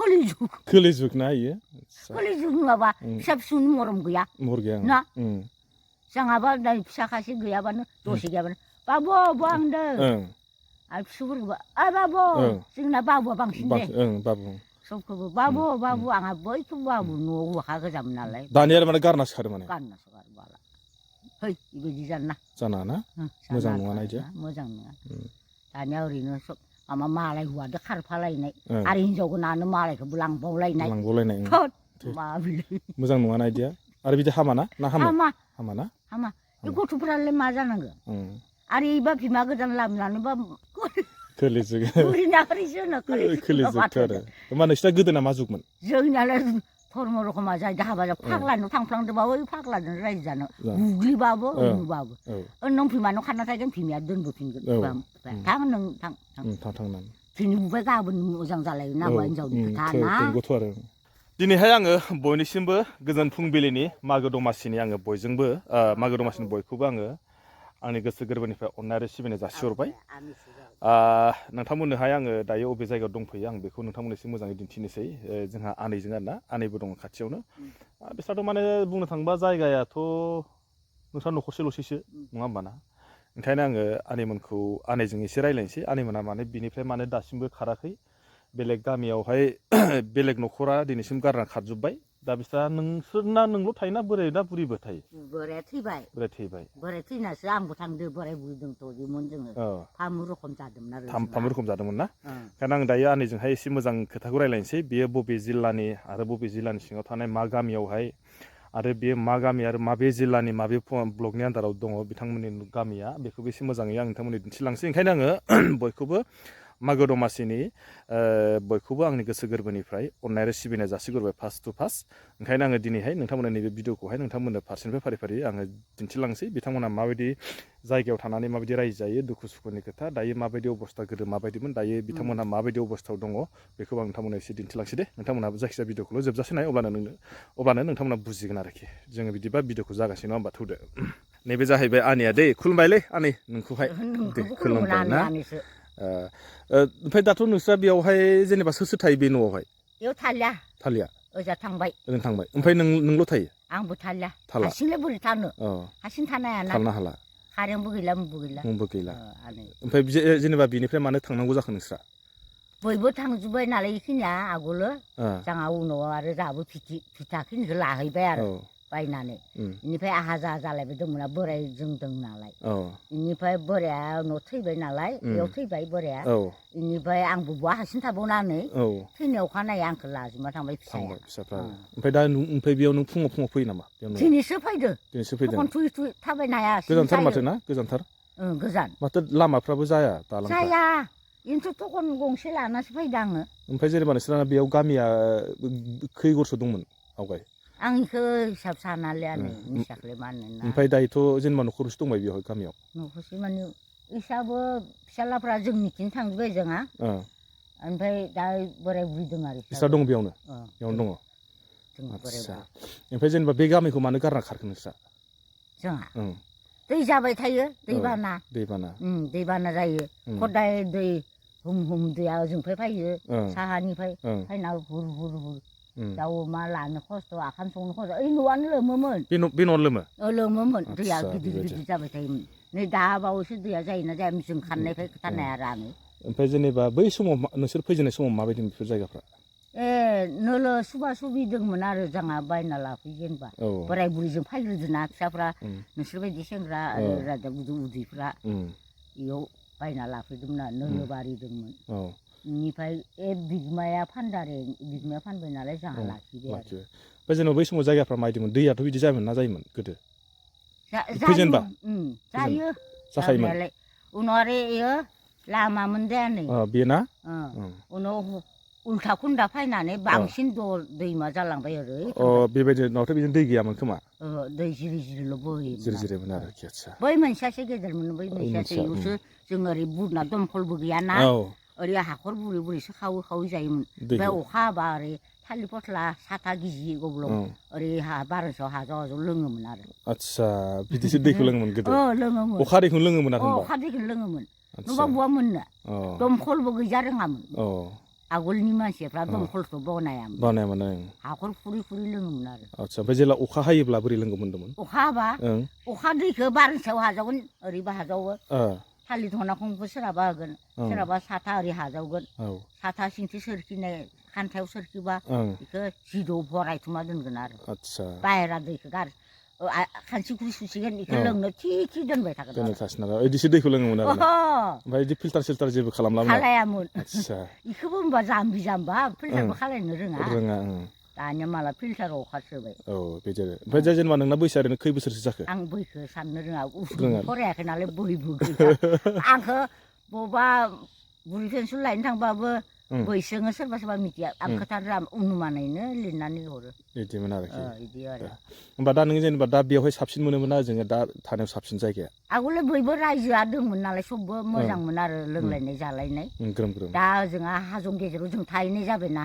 खोलिजुग ना इयो खोलिजुग नङाबा फिसा फिसौनि मरम गैया ना जोंहाबा फिसा खासे गैयाबानो दसे गैयाबानो बाबु बाबु आंदो आरो फिसौफोरखौबो बाबु जोंना बाबुआ बांसिन दे बाबु सबखौबो बाबु बाबु आंहा बयखौबो बाबु न'आव हौवाखा गोजामोन नालाय दानिया माने गारनासो खारो माने गारनासो खारो बाला है बेबायदि जाना ना मोजां नङा ना इदिया मोजां नङा दानिया ओरैनो सब माबा मालाय हौवादो खारफालायनाय आरो हिनजाव गोनांआनो मालायखौबो लांबावलायनाय मोजां नङा ना इदिया आरो बिदि हामाना ना हामा बे गथ'फोरालाय मा जानांगौ आरो इबा बिमा गोदान लाबोनानैबा खोलिजुग खोलिजुगथ' आरो होमबा नोंसिना गोदोना मा जुगमोन जोंनियालाय धर्म रखमा जाय हाबा फाग्लानो थांफ्लांदोंबाबो ओइ फाग्लाजों रायजो जानो बुग्लिबाबो नुबाबो नों बिमानाव खारना थागोन बिमाया दोनबोफिनगोन थां नों थां दिनै बुबाय गाबोन मोजां जालायो ना हिनजावनि खोथा ना गथ' आरो दिनैहाय आङो बयनिसिमबो गोजोन फुंबिलिनि मागो दमासिनि आङो बयजोंबो मागो दमासिनि बयखौबो आङो आंनि गोसो गोरबोनिफ्राय अननाय आरो सिबिनाय जासिहरबाय नोंथांमोननोहाय आङो दायो अबे जायगायाव दंफैयो आं बेखौ नोंथांमोननिसिम मोजाङै दिन्थिनोसै जोंहा आनैजों आरोना आनैबो दङ खाथियावनो बिस्राथ' माने बुंनो थाङोबा जायगायाथ' नोंस्रा न'खरसेल'सैसो नङा होमबा ना ओंखायनो आङो आनैजों एसे रायज्लायनोसै आनैमोना माने बिनिफ्राय माने दासिमबो खाराखै बेलेग गामियावहाय बेलेग न'खरा दिनैसिम गारना खारजोब्बाय दा बिस्रा नोंसोरना नोंल' थायोना बोराय ना बुरिबो थायो बोराया थैबाय बोराय थैनासो आंबो थांदो बोराय बुरि दंथ'योमोन जोङो फामु रखम जादोंमोन आरो फामु रखम जादोंमोन ना ओंखायनो आं दायो आनैजोंहाय एसे मोजां खोथाखौ रायज्लायनोसै बेयो बबे जिल्लानि आरो बबे जिल्लानि सिङाव थानाय मा गामियावहाय आरो बे मा गामि आरो माबे जिल्लानि माबे ब्लकनि आन्दाराव दङ बिथांमोननि गामिया बेखौबो एसे मोजाङै आं नोंथांमोननो दिन्थिलांसै ओंखायनो आङो बयखौबो मागो दमासिनि बयखौबो आंनि गोसो गोरबोनिफ्राय अननाय आरो सिबिनाय जासिगोरबाय फार्स्ट टु फार्स्ट ओंखायनो आङो दिनैहाय नोंथांमोननो नैबे भिडिअखौहाय नोंथांमोननो फारसेनिफ्राय फारि फारि आङो दिन्थिलांसै बिथांमोना माबायदि जायगायाव थानानै माबायदि रायजो जायो दुखु सुखुनि खोथा दायो माबायदि अबस्था गोदो माबायदिमोन दायो बिथांमोनहा माबायदि अबस्थायाव दङ बेखौ आं नोंथांमोननो एसे दिन्थिलांसै दे नोंथांमोनहाबो जायखिजाया भिडिअखौल' जोबजासे नाय अब्लानो नोंथांमोना बुजिगोन आरोखि जोङो बिदिबा भिडिअखौ जागासिनो नङा होमबा थौदो नैबे जाहैबाय आनैया दै खुलुमबायलै आनै नोंखौहाय दे खुलुमबाय ना ओमफ्राय दाथ' नोंस्रा बेयावहाय जेनेबा सोर थायो बे न'आवहाय बेयाव थालिया ओजा थांबाय ओमफ्राय नोंल' थायो आंबो थालिया हारसिंलाय बोरै थानो हारसिं थानो हायाना थानो हाला खारेनबो गैला मुंबो गैला ओमफ्राय जेनेबा बिनिफ्राय मानो थांनांगौ जाखो नोंस्रा बयबो थांजोब्बाय नालाय इखिनिया आगोलो जोंहा उनाव आरो जोंहाबो फिथाखिनिखौ लाहैबाय आरो बायनानै बेनिफ्राय आहा जाहा जालायबाय दंमोन बोराय जों दं नालाय बेनिफ्राय बोराया उनाव थैबाय नालाय बेयाव थैबाय बोराया बेनिफ्राय आंबो बहा हारसिं थाबावनानै थैनाय अखानायै आंखौ लाजोबना थांबाय फिसाफ्रा ओमफ्राय दा बेयाव नों फुङाव फैयो नामा दिनैसो फैदो थखन थुयै थुयै थाबायनो हाया गोजानथार माथो ना गोजानथार गोजान माथो लामाफ्राबो जाया जाया बेनोथ' थखन गंसे लानासो फैदो आङो ओमफ्राय जेनेबा नोंसोरना बेयाव गामिया खै गरसो दंमोन आवगाय आं इखौ हिसाब सानालै मिसाखौलाय मा होनो ओमफ्राय दायोथ' जेनेबा न'खरसे दंबाय बेवहाय गामियाव न'खरसे माने इसाबो फिसालाफ्रा जोंनिथिं थांजोब्बाय जोंहा ओमफ्राय दा बोराय बुरि दं आरो बिस्रा दं बेयावनो दङ आदसा ओमफ्राय जेनेबा बे गामिखौ मानो गारना खारखो नोंस्रा जोंहा दै जाबाय थायो दैबाना जायो खदाय दै हुम दैया ओजोंनिफ्राय फैयो साहानिफ्राय फैना हुर हुर हुर दाउ अमा लानो खस्थ' आखाम संनो खस्थ' ओइ न'आनो लोमोमोन बे न'आवनो लोमोमोन दैया गिदिर गिदिर जाबाय थायोमोन नै दा बावैसो दैया जायोना जाया जों खारनायनिफ्राय खोथानो हाया रानो ओमफ्राय जेनेबा बै समाव नोंसोर फैजेननाय समाव माबायदि बेफोर जायगाफ्रा नोलो सुबा सुबि दंमोन आरो जोंहा बायना लाफैयो जेनेबा बोराय बुरिजों फैग्रोदोना फिसाफ्रा नोंसोरबायदि सेंग्रा आरो राजा उदैफ्रा बेयाव बायना लाफैदोंमोन आरो नोलो बारि दंमोन बेनिफ्राय बिगोमाया फानबाय नालाय जोंहा लाखिबाय आरो ओमफ्राय जेनेबा बै समाव जायगाफ्रा मायदिमोन दैयाथ' बिदि जायोमोन ना जायोमोन गोदो जायो जानायालाय उनाव आरो इयो लामामोन दे नै बेना उनाव उल्था खुन्दा फैनानै बांसिन दैमा जालांबाय ओरै बेबायदि उनावथ' बिदिनो दै गैयामोन खोमा दै जिरि जिरिल' बोहैयोमोन आरोखि बै मोनसेयासो गेदेरमोन बै मोनसेयासो इयावसो जों ओरै बुरना दमखलबो गैयाना ओरै हाखर बुरै बुरैसो खावै जायोमोन ओमफ्राय अखा हाबा ओरै थालिर फस्ला साथा गिजि गब्लं ओरै बार'सआव हाजाव लोङोमोन आरो आदसा बिदिसो दैखौ लोङोमोन गोदो लोङोमोन अखा दैखौनो लोङोमोन आरो अखा दैखौनो लोङोमोन नङाबा बहा मोननो दमखलबो गैजा रोङामोन आगोलनि मानसिफ्रा दंखलखौ बानायामोन हाखर खुरै खुरै लोङोमोन आरो आदसा ओमफ्राय जेला अखा हायोब्ला बोरै लोंगौमोन होनदोंमोन अखा हाबा अखा दैखौ बारसायाव हाजावगोन ओरैबो हाजावो थालिर धनाखंखौ सोरहाबा होगोन सोरहाबा साथा ओरै हाजावगोन साथा सिंथि सोरखिनाय खान्थायाव सोरखिबा बेखौ जिदौ बरायथुमा दोनगोन आरो आदसा बाहेरा दैखौ खानसि खुरै सुसिगोन बेखौ लोंनो थि दोनबाय थागोन दोनथासिन आरो बिदिसो दैखौ लोङोमोन आरो ओमफ्राय बिदि फिल्टार सिल्टार जेबो खालायामोन आदसा बेखौबो होनबा जाम्बि जाम्बा फिल्टारबो खालायनो रोङा दानिया माला फिल्टाराव अखारसोबाय बिदि आरो ओमफ्राय जेनेबा नोंना बैसोआ ओरैनो खै बोसोरसो जाखो आं बैखो साननो रोङा उसुंबो फरायाखै नालाय बहिबो गैया आंखौ बबेबा बुरि पेन्सन लायनो थांबाबो बैसोङो सोरबा सोरबा मिथिया आं खोथा अनुमानैनो लिरनानै हरो बिदिमोन आरोखि बिदि आरो होमबा दा नों जेनेबा दा बेवहाय साबसिन मोनोमोन ना जोङो दा थानायाव साबसिन जायगाया आगोलो बयबो रायजोआ दंमोन नालाय सबबो मोजांमोन आरो लोंलायनाय जालायनाय ग्रोम ग्रोम दा जोंहा हाजं गेजेराव जों थाहैनाय जाबायना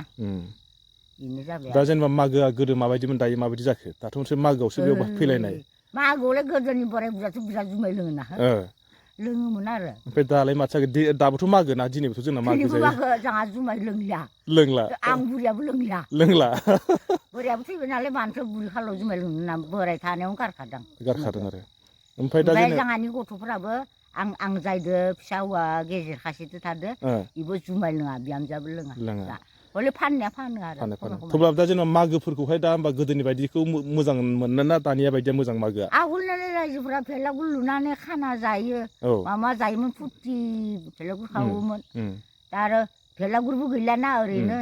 बेनो जाबाय दा जेनेबा मागोआ गोदो माबायदिमोन दायो माबायदि जाखो दाथ' मोनसे मागोआवसो बेयाव फैलायनाय मागोआवलाय गोदोनि बोराय बुरैयाथ' बिराद जुमाय लोङोना लोङोमोन आरो ओमफ्राय दालाय माथो दाबोथ' मागो ना दिनैबोथ' जोंना मागो जायो जोंहा जुमाय लोंला आं बुरियाबो लोंला बोरायाबो थैबाय नालाय मानोथो बुरि खालाव जुमाय लोंनो होनना बोराय थानायावनो गारखादों आरो ओमफ्राय दा जोंहानि गथ'फोराबो आं जायदो फिसा हौवा गेजेर खासेदो थादो बेबो जुमाय लोङा बिहामजोआबो लोङा हले फाननाया फानो आरो थेवब्लाबो दा जेनेबा मागोफोरखौहाय दा होमबा गोदोनि बायदिखौ मोजां मोनो ना दानिया बायदिया मोजां मागोआ आगोलनि रायजोफोरा भेलागुर लुनानै खाना जायो मामा जायोमोन फुरथि भेलागुर खावोमोन दा आरो भेलागुरबो गैलाना ओरैनो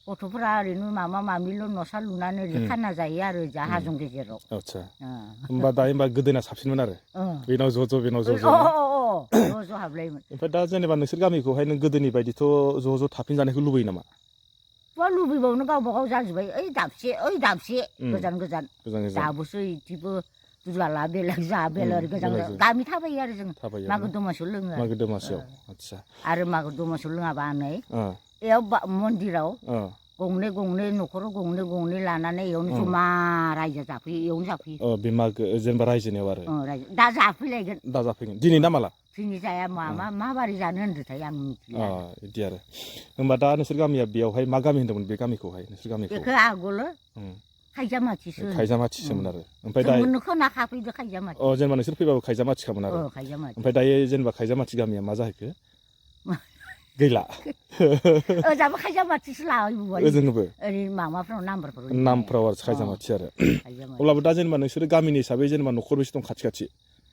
गथ'फोरा ओरैनो मामा मामिल' न'सा लुनानै ओरै खाना जायो आरो जा हाजं गेजेराव आदसा होमबा दायो गोदोना साबसिनमोन आरो बेनाव ज' बेनाव ज' ज' हाबलायोमोन ओमफ्राय दा जेनेबा नोंसोर गामिखौहाय नों गोदोनि बायदिथ' ज' थाफिनजानायखौ लुबैयो नामा लुबैबावनो गावबा गाव जाजोब्बाय ओइ दाबसे गोजान दाबोसो इदिबो दुलाला बेलेग जा बेलेग गोजान गामि थाबायो आरो जों मागो दमासियाव लोङो मागो दमासियाव आदसा आरो मागो दमासियाव लोङाबा नै बेयाव मन्दिराव गंनै न'खराव गंनै लानानै इयावनो जमा रायजो जाफैयो इयावनो जाफैयो बे मागो जेनेबा रायजोनियाव आरो दा जाफैलायगोन दिनै ना माला दिनै जाया माबारै जानो होनदोंथाय आं मिथिला बिदि आरो होमबा दा नोंसोर गामिया बेयावहाय मा गामि होनदोंमोन बे गामिखौहाय नोंसोर गामिखौ बेखौ आगोलो खायजामाथिसोमोन आरो ओमफ्राय दा खाफैदो खायजामाथि जेनेबा नोंसोर फैबाबो खायजामाथिखामोन आरो ओमफ्राय दायो जेनेबा खायजामाथि गामिया मा जाहैखो गैला ओजाबो खायजामाथिसो लाहैबाय ओजोंबो ओरै माबाफ्राव नामफ्राव आरो खायजामाथि आरो अब्लाबो दा जेनेबा नोंसोर गामिनि हिसाबै जेनेबा न'खर बेसे दं खाथि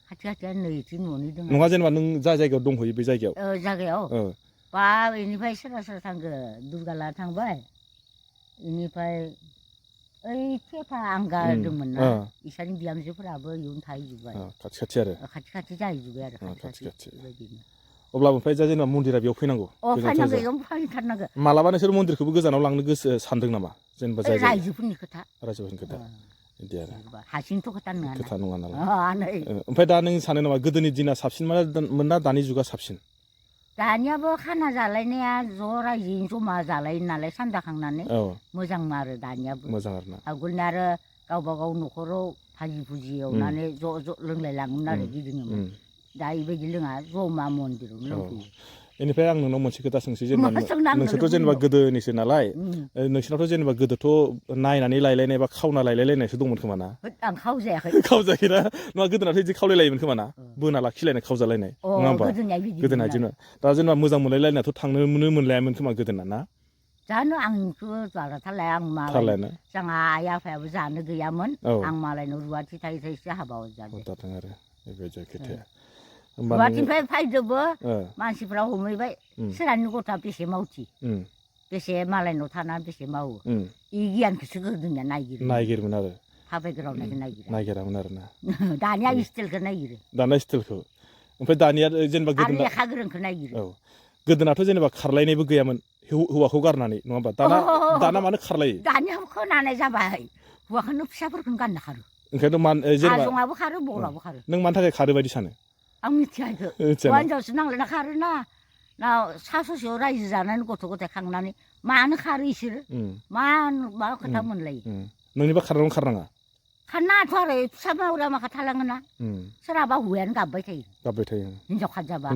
खाथिया नैथि न'नि दङ नङा जेनेबा नों जा जायगायाव दंहैयो बे जायगायाव बा बेनिफ्राय सोरबा थांगो दुर्गाला थांबाय बेनिफ्राय ओइ थेफा आंगा दंमोन ना इसानि बिहामजोफोराबो इयावनो थाहैजोब्बाय खाथि आरो खाथि जाहैजोब्बाय आरो खाथि अब्लाबो ओमफ्राय जा जेनेबा मन्दिरा बेयाव फैनांगौ फैथारनांगौ मालाबा नोंसोर मन्दिरखौबो गोजानाव लांनो गोसो सानदों नामा जेनेबा रायजोफोरनि खोथा बिदि आरो हारसिंथ' खोथा नङा नालाय ओमफ्राय दा नों सानो नामा गोदोनि दिना साबसिन ना दानि जुगा साबसिन दानियाबो खाना जालायनाया ज' रायजोयैनो जमा जालायो नालाय सान्दाखांनानै मोजां आरो दानियाबो मोजां आरो ना आवगोलनिया आरो गावबा गाव न'खराव भाजि भुजि एवनानै ज' लोंलायलाङोमोन आरो गिदिङोमोन दा बेबायदि लोङा जमा मन्दिरावनो लोंफैयो बेनिफ्राय आं नोंनाव मोनसे खोथा सोंसै जेनेबा नोंसोरथ' जेनेबा गोदोनिसो नालाय नोंसोरनावथ' जेनेबा गोदोथ' नायनानै लायलायनाय बा खावना लायलायलायनायसो दंमोन खोमा ना आं खावजायाखै खावजायाखैना नङा गोदोनाथ' बिदि खावलायलायोमोन खोमा ना बोना लाखिलायनाय खावजालायनाय नङा होमबा गोदोना बिदिनो दा जेनेबा मोजां मोनलायलायनायाथ' थांनो मोनलायामोन खोमा गोदोना ना जानो आंथ' जाग्रा थालाय आं मालाय जोंहा आइ आफायाबो जानो गैयामोन आं मालायनाव रुवाथि थायोसो हाबा जादों आरो बेबायदि खोथाया रुवाथिनिफ्राय फायदोबो मानसिफ्रा हमहैबाय सोरहानि गथ'आ बेसे मावथि बेसे मालायनाव थानानै बेसे मावो इ गियानखौसो गोदोनिया नायगिरोमोन आरो थाबायग्रावनायखौ नायगिरामोन आरो ना दानिया स्टाइलखौ नायगिरो दानिया स्टाइलखौ ओमफ्राय दानिया जेनेबा लेखा गोरोंखौ नायगिरो गोदोनाथ' जेनेबा खारलायनायबो गैयामोन हौवाखौ गारनानै नङा होमबा दाना मानो खारलायो दानिया खोनानाय जाबाय हौवाखौनो फिसाफोरखौनो गाननो खारो ओंखायनोथ' आजङाबो खारो बलाबो खारो नों मानि थाखाय खारो बायदि सानो आं मिथिया बेखौ हौवा हिनजावसो नांलायना खारोना ना सा ससेयाव रायजो जानानै गथ' गथाय खांनानै मानो खारो इसोरो मा खोथा मोनलायो नोंनिबा खारनांगौ खारनाङा खारनाङाथ' आरो फिसा मावग्रा माखा थालाङोना सोरहाबा हौवायानो गाबबाय थायो हिनजाव खारजाबा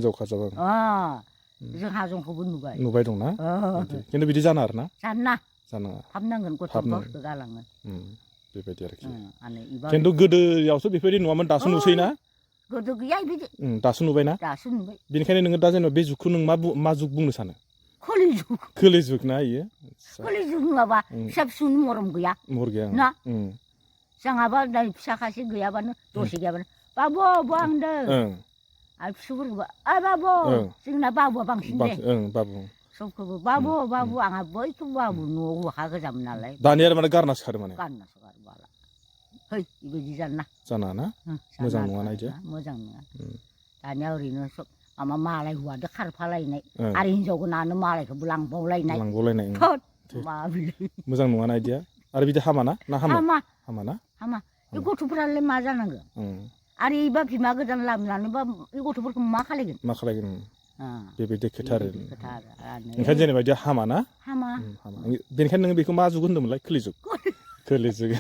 जों हाजंखौबो नुबाय दंना खिन्थु बिदि जाना आरोना जाना जानाङा हाबनांगोन गथ'फोरखौ गालांगोन बेबायदि आरोखि खिन्थु गोदोयावसो बेफोरबायदि नुवामोन दासो नुसै ना गोदो गैया बिदि दासो नुबायना दासो नुबाय बेनिखायनो नोङो दा जेनेबा बे जुगखौ नों मा जुग बुंनो सानो खोलि जुग ना इयो खोलि जुग नङाबा फिसा फिसौनि मरम गैया महर गैया ना जोंहाबा फिसा खासे गैयाबानो दसे गैयाबानो बाबु बाबु आंदों आरो फिसौफोरखौबा बाबु जोंना बाबुआ बांसिन दे बाबु सबखौबो बाबु बाबु आंहा बयखौबो बाबु न'आव हौवाखा गोजामोन नालाय दानिया आरो माने गारनासो खारो माने गारनासो खारो बाला है बेबायदि जाना ना मोजां नङा ना इदि मोजां नङा दानिया ओरैनो सब माबा मालाय हौवादो खारफालायनाय आरो हिनजाव गोनांआनो मालायखौबो लांबावलायनाय मोजां नङा ना इदिया आरो बिदि हामाना ना हामा बे गथ'फोरालाय मा जानांगौ आरो इबा बिमा गोदान लाबोनानैबा बे गथ'फोरखौ मा खालायगोन बेबायदि खोथा आरो ओंखायनो जेनेबा इदि हामा बेनिखायनो नोङो बेखौ मा जुग होनदोंमोनलाय खोलि जुग खोलि जुग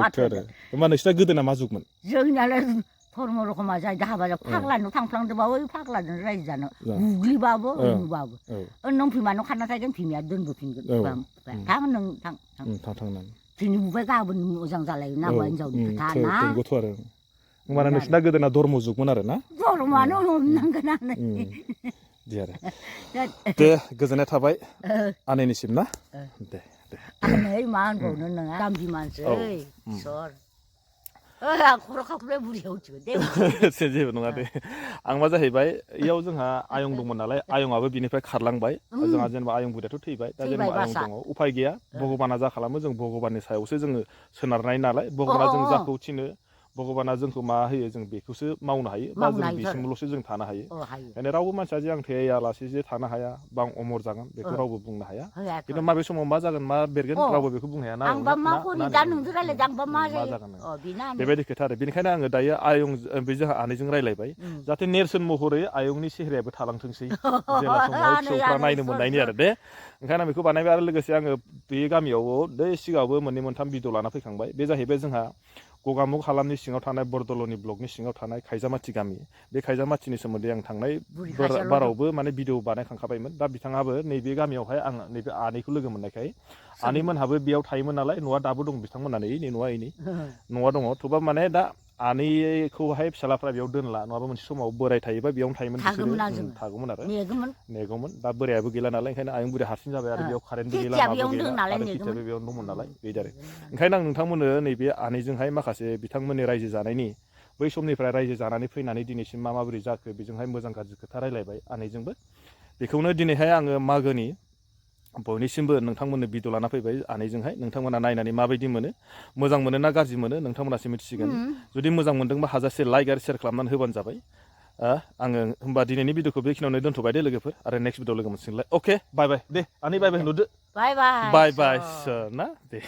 आरो होमबा नोंसिना गोदोना मा जुगमोन जोंनियालाय धर्म रखमा जाय हाबा फाग्लानो थांफ्लांदोंबाबो फाग्लाजों रायजो जानो गुग्लिबाबो नुबाबो नों बिमानाव खारना थागोन बिमाया दोनबोफिनगोन थां नों थां दिनै बुबाय गाबोन मोजां जालायो ना हौवा हिनजावनि खोथा ना नंगौथ' आरो होमबाना नोंसिना गोदोना धर्म जुगमोन आरो ना धर्मआनो हमनांगोन दे गोजोननाय थाबाय आनैनिसिम ना दे आनै मा होनबावनो नोङा जाम्बि मानसि सर जेबो नङा दे आं मा जाहैबाय इयाव जोंहा आयं दंमोन नालाय आयंआबो बिनिफ्राय खारलांबाय जोंहा जेनेबा आयं बुरैयाथ' थैबाय दा जेनेबा आयं दङ उफाय गैया भगबाना जा खालामो जों भगबाननि सायावसो जोङो सोनारनाय नालाय भगबाना जों जाखौ थिनो भगबाना जोंखौ मा होयो जों बेखौसो मावनो हायो बा जों बिसिमल'सो जों थानो हायो ओंखायनो रावबो मानसिया जे आं थैयालासे जे थानो हाया बा आं अमर जागोन बेखौ रावबो बुंनो हाया खिन्थु माबे समाव मा जागोन मा बेरगोन रावबो बेखौ बुंनो हाया ना बेबायदि खोथा आरो बेनिखायनो आङो दायो आयं बे जोंहा आनैजों रायलायबाय जाहाथे नेरसोन महरै आयंनि सेहेरायाबो थालांथोंसै जेला समावहाय फिसौफ्रा नायनो मोननायनि आरो दे ओंखायनो आं बेखौ बानायबाय आरो लोगोसे आङो बे गामियाव दै सिगाङावबो मोननै मोनथाम भिडिअ लाना फैखांबाय बे जाहैबाय जोंहा गगामुग हालामनि सिङाव थानाय बरदल'नि ब्लकनि सिङाव थानाय खायजामाथि गामि बे खायजामाथिनि सोमोन्दै आं थांनाय बारावबो माने भिडिअ बानायखांखाबायमोन दा बिथाङाबो नैबे गामियावहाय आं नैबे आनैखौ लोगो मोननायखाय आनैमोनहाबो बेयाव थायोमोन नालाय न'आ दाबो दं बिथांमोनहा नै न'आ न'आ दङ थेवबा माने दा आनैखौहाय फिसालाफ्रा बेयाव दोनला नङाबा मोनसे समाव बोराय थायोबा बेयावनो थायोमोन बिसोरो थागौमोन आरो नेगौमोन दा बोरायाबो गैला नालाय ओंखायनो आयं बुरै हारसिं जाबाय आरो बेयाव कारेन्टबो गैला माबो गैला आरो खेथियाबो बेयावनो दंमोन नालाय बेबायदि आरो ओंखायनो आं नोंथांमोननो नैबे आनैजोंहाय माखासे बिथांमोननि रायजो जानायनि बै समनिफ्राय रायजो जानानै फैनानै दिनैसिम माबोरै जाखो बेजोंहाय मोजां गाज्रि खोथा रायलायबाय आनैजोंबो बेखौनो दिनैहाय आङो मागोनि बयनिसिमबो नोंथांमोननो भिडिअ लाना फैबाय आनैजोंहाय नोंथांमोना नायनानै माबायदि मोनो मोजां मोनो ना गाज्रि मोनो नोंथांमोनासो मिथिसिगोन जुदि मोजां मोनदोंबा हाजासे लाइक आरो शेयार खालामनानै होबानो जाबाय आङो होमबा दिनैनि भिडिअखौ बेखिनियावनो दोनथ'बाय दे लोगोफोर आरो नेक्स्ट भिडिअ लोगो मोनसिगोनलाय अके बाय बाय दे आनै बाय बाय होनहरदो बाय बाय ना दे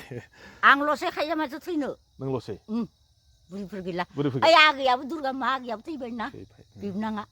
आंल'सो खायजामाथो थैनो नोंल'सै बुरिफोर गैला आगैयाबो दुर्गा मा आगैयाबो थैबाय ना बिबनाङा